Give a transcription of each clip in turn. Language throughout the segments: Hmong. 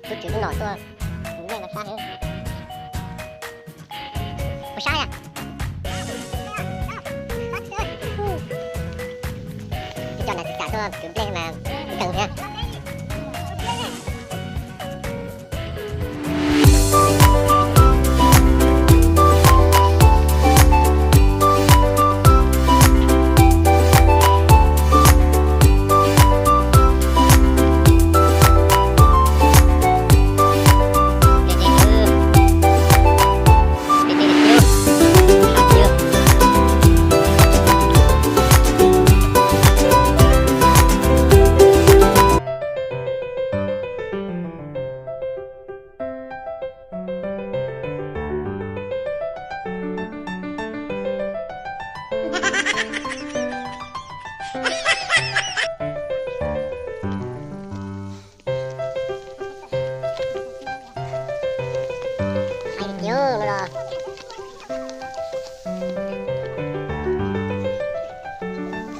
Tus tswv tus nom tuaj, tus nplej mas sab heev. Puas sab yom? Coj nram txiv tsam tuaj kwv nplej mas nkees thiab.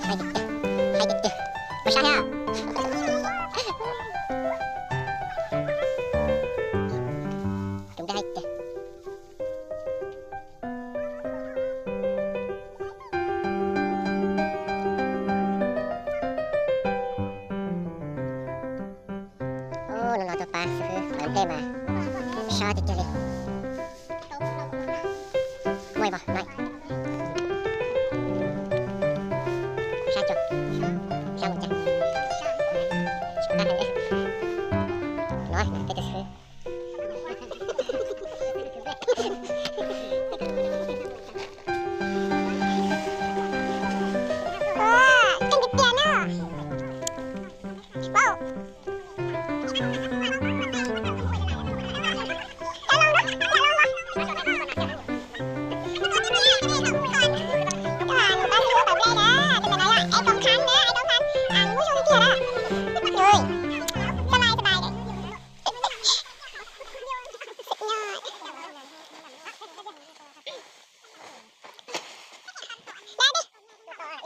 Hais tiag, hais tiag, hais tiag, hais tiag. Puas sab thiab? Tus nplej hais tiag. Ub, no no tuaj pab xib fwb kwv nplej mas sab tiag tiag li. Muaj ib pom no,